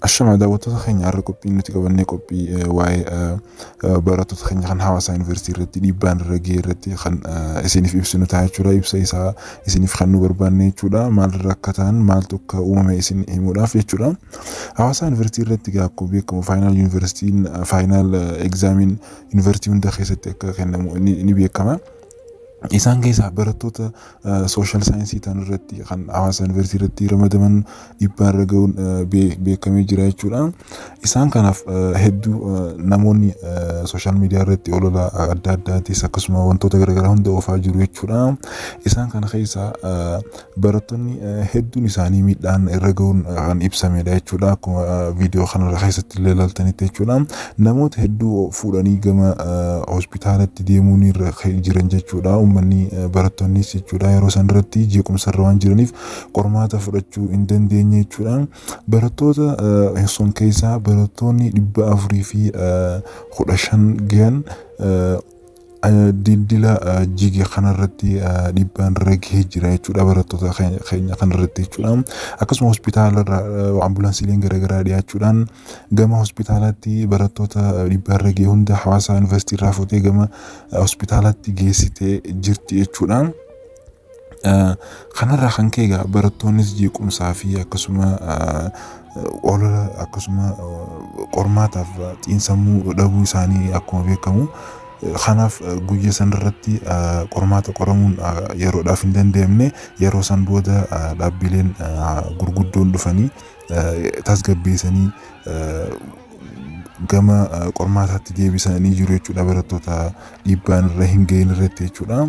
Ashama, daawwattoota keenya, har'a qophiin nuti qabannee qophii waa'ee barattoota keenya kan Hawaasaa Yuunivarsiitii irratti dhiibbaan irra ga'e irratti kan isiniif ibsinu ta'a jechuudha. Ibsa isaa isiniif kan nu barbaanne jechuudha. Maalirra akka ta'an, maaltu akka uumame isin himuudhaaf jechuudha. Hawaasaa Yuunivarsiitii irratti egaa akkuma beekamu final yuunivarsiitiin, final examiin yuunivarsiitii hunda keessatti akka kennamu ni beekama. Isaan keessaa barattoota social science ta'an irratti kan Hawaasa Yuunivarsiitii irratti ramadaman dhiibbaa irra ga'uun beekamee jira jechuudha. Isaan kanaaf hedduu namoonni social media irratti olola adda addaatis akkasuma wantoota garaagaraa hunda oofaa jiru jechuudha. Isaan kana keessaa barattoonni hedduun isaanii miidhaan irra ga'uun kan ibsamedha jechuudha. Akkuma viidiyoo kanarra keessatti illee ilaaltanitti jechuudha. Namoota hedduu fuudhanii gama hospitaalatti deemuun irra jiran jechuudha. Uummanni, barattoonnis jechuudha, yeroo san irratti jeequmsa irra waan jiraniif qormaata fudhachuu hin dandeenye jechuudha. Barattoota sun keessaa barattoonni 415 gahan dildila jige kanarratti dhiibbaan irra gahee jira jechuudha, barattoota keenya kanarratti jechuudha. Akkasuma hospitaala irraa ambulaansiileen garaagaraa dhiyaachuudhaan gama hospitaalaatti barattoota dhiibbaa irra gahe hunda Hawaasa Yuunivarsiitii irraa fuutee gama hospitaalaatti geessitee jirti jechuudha. Kanarraa kan ka'e egaa barattoonnis jeequmsaa fi akkasuma olola, akkasuma qormaataaf xiinsammuu dhabuu isaanii akkuma beekamu, kanaaf guyyaa san irratti qormaata qoramuun yeroodhaaf hin danda'amne. Yeroo san booda dhaabbileen gurguddoon dhufanii tasgabbeessanii gama qormaataatti deebisanii jiru jechuudha, barattoota dhiibbaan irra hin gahin irratti jechuudha.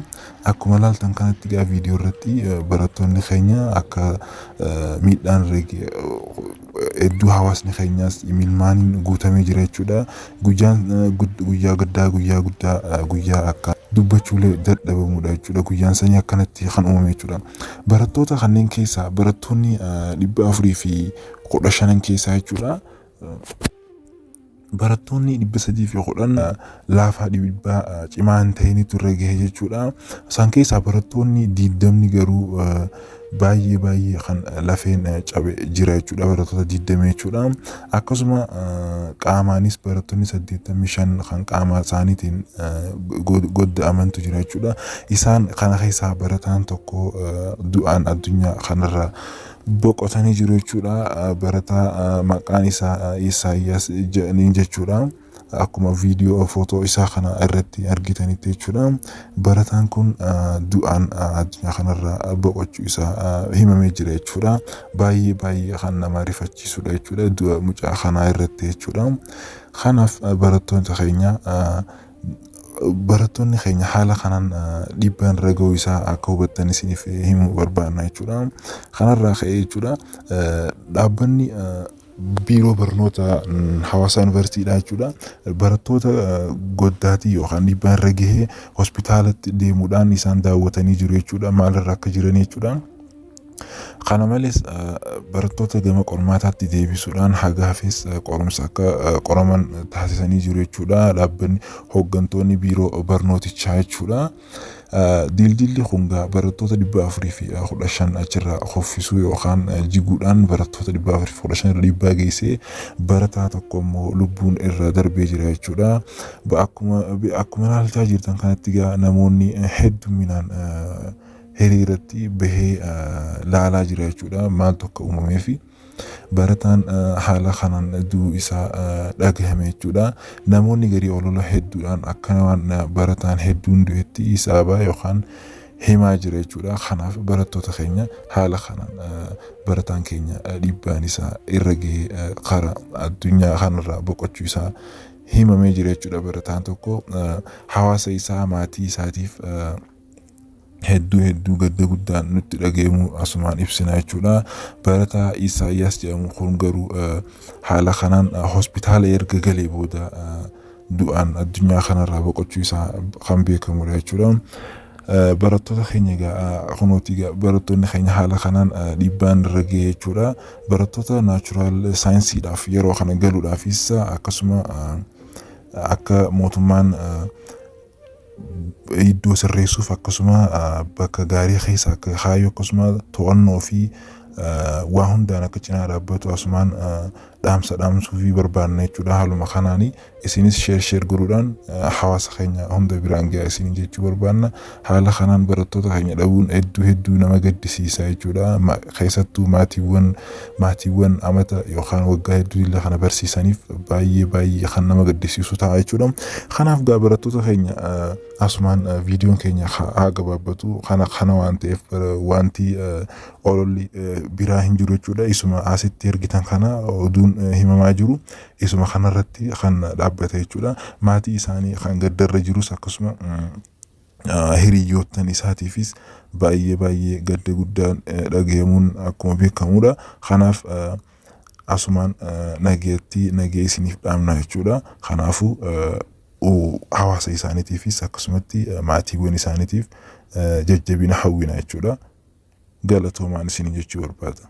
Akkuma ilaaltan kanatti egaa viidiyoo irratti barattoonni keenya akka miidhaan hedduu, hawaasni keenyas imimmaaniin guutamee jira jechuudha. Guyyaan guyyaa gaddaa, guyyaa guddaa, guyyaa akka dubbachuulee dadhabamudha jechuudha. Guyyaan sanii akkanatti kan uumame jechuudha. Barattoota kanneen keessaa barattoonni 415 keessaa jechuudha. Barattoonni 310 laafaa, dhiibbaa cimaa hin ta'initu irra gahe jechuudha. Isaan keessaa barattoonni 20 garuu baay'ee baay'ee kan lafeen cabe jira jechuudha. Barattoota 20 jechuudha. Akkasuma qaamaanis barattoonni 85 kan qaama isaaniitiin godda'amantu jira jechuudha. Isaan kana keessaa barataan tokko du'aan addunyaa kanarra boqotanii jiru jechuudha. Barataa maqaan isaa Isaayyaas jedhaniin jechuudha. Akkuma viidiyoo footoo isaa kana irratti argitanitti jechuudha. Barataan kun du'aan addunyaa kanarra boqochuu isaa himamee jira jechuudha. Baay'ee baay'ee kan nama rifachiisudha jechuudha, du'a mucaa kanaa irratti jechuudha. Kanaaf barattoonni keenya haala kanaan dhiibbaan irra ga'uu isaa akka hubattan isiniif himuu barbaanna jechuudha. Kanarraa ka'ee jechuudha, dhaabbanni biiroo barnoota Hawaasa Yuunivarsiitiidha jechuudha. Barattoota goddaatii yookaan dhiibbaan irra gahee hospitaalatti deemuudhaan isaan daawwatanii jiru jechuudha. Maalirra akka jiran jechuudha. Kana malees barattoota gama qormaataatti deebisuudhaan hagaafis qorumsa akka qoraman taasisanii jiru jechuudha. Dhaabbanni hooggantoonni biiroo barnootichaa jechuudha. Dildilli kun barattoota 415 achirraa kuffisuu yookaan jiguudhaan barattoota 415 irra dhiibbaa geessee, barataa tokko immoo lubbuun irra darbee jira jechuudha. Akkuma ilaalchaa jirtan kanatti egaa namoonni hedduminaan hiriiratti bahee laalaa jira jechuudha. Maaltu akka uumamee fi barataan haala kanaan du'uu isaa dhagahame jechuudha. Namoonni garii olola hedduudhaan akka waan barataan hedduun du'etti isaabaa yookaan himaa jira jechuudha. Kanaaf barattoota keenya haala kanaan barataan keenya dhiibbaan isaa irra gahee karaa addunyaa kanarraa boqochuu isaa himamee jira jechuudha. Barataan tokko hawaasa isaa, maatii isaatiif hedduu hedduu gadda guddaan nutti dhaga'amu asumaan ibsina jechuudha. Barataa Isaayyaas jedhamu kun garuu haala kanaan hospitaala erga galee booda du'aan addunyaa kanarraa boqochuu isaa kan beekamudha jechuudha. Barattoota keenya egaa kunooti, egaa barattoonni keenya haala kanaan dhiibbaan irra gahee jechuudha. Barattoota natural scienceiidhaaf yeroo kana galuudhaafis akkasuma akka mootummaan Iddoo sirreessuuf, akkasuma bakka gaarii keessa akka kaayu, akkasuma to'annoo fi waa hundaan akka cinaa dhaabbatu asumaan dhaamsa dhaamsuu fi barbaanna jechuudha. Haaluma kanaani isinis share share godhuudhaan hawaasa keenya hunda biraan gahaa isiniin jechuu barbaanna. Haala kanaan barattoota keenya dhabuun hedduu hedduu nama gaddisiisa jechuudha. Keessattuu maatiiwwan amata yookaan waggaa hedduu illee kana barsiisaniif baay'ee baay'ee kan nama gaddisiisu ta'a jechuudha. Kanaaf gaa barattoota keenya asumaan viidiyoon keenya haa gabaabbatu. Kana waan ta'eef wanti ololli biraa hin jiru jechuudha. Isuma asitti argitan kana, oduun himamaa jiru isuma kanarratti kan dhaabbate jechuudha. Maatii isaanii kan gaddarra jirus, akkasuma hiriyoottan isaatiifis baay'ee baay'ee gadda guddaan dhagahamuun akkuma beekamudha. Kanaaf asumaan nageetti nagee isiniif dhaamna jechuudha. Kanaafuu hawaasa isaaniitiifis akkasumatti maatiiwwan isaaniitiif jajjabina hawwina jechuudha. Galatoomaan isinii jechuu barbaada.